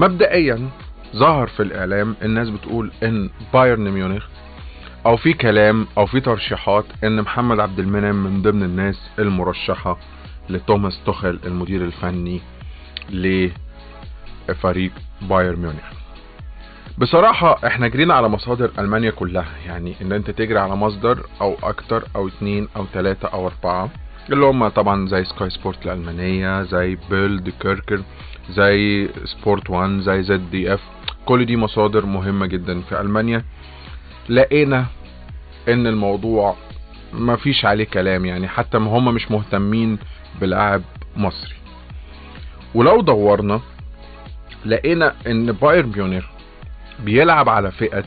مبدئيا ظهر في الاعلام الناس بتقول ان بايرن ميونخ، او في كلام او في ترشيحات ان محمد عبد المنعم من ضمن الناس المرشحة لتوماس توخيل المدير الفني لفريق بايرن ميونخ. بصراحة احنا جرينا على مصادر المانيا كلها، يعني ان انت تجري على مصدر او اكتر او 2 او 3 او 4، اللي هم طبعا زي سكاي سبورت الالمانية، زي بيلد كيركر، زي سبورت 1، زي ZDF، كل دي مصادر مهمة جدا في المانيا. لقينا ان الموضوع ما فيش عليه كلام، يعني حتى ما هم مش مهتمين بلاعب مصري. ولو دورنا لقينا ان بايرن ميونخ بيلعب على فئة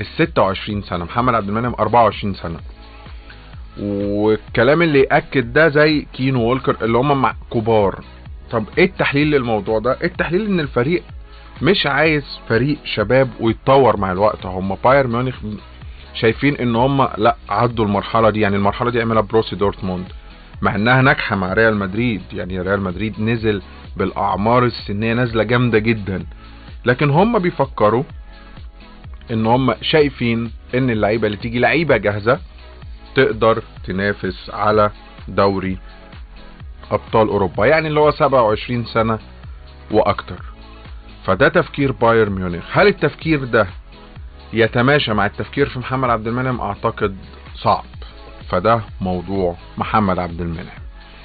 ال 26 سنة، محمد عبد المنعم 24 سنة، والكلام اللي يأكد ده زي كينو وولكر اللي هم مع كبار. طب ايه التحليل للموضوع ده؟ التحليل ان الفريق مش عايز فريق شباب ويتطور مع الوقت. هم بايرن ميونخ شايفين ان هم لا عدوا المرحلة دي، يعني المرحلة دي عملها بروسي دورتموند مع انها ناجحة مع ريال مدريد، يعني ريال مدريد نزل بالاعمار السنية نازلة جامدة جدا، لكن هم بيفكروا ان هم شايفين ان اللعيبة اللي تيجي لعيبة جاهزة تقدر تنافس على دوري ابطال اوروبا، يعني اللي هو 27 سنة واكتر. فده تفكير بايرن ميونخ. هل التفكير ده يتماشى مع التفكير في محمد عبد المنعم؟ اعتقد صعب. فده موضوع محمد عبد المنعم.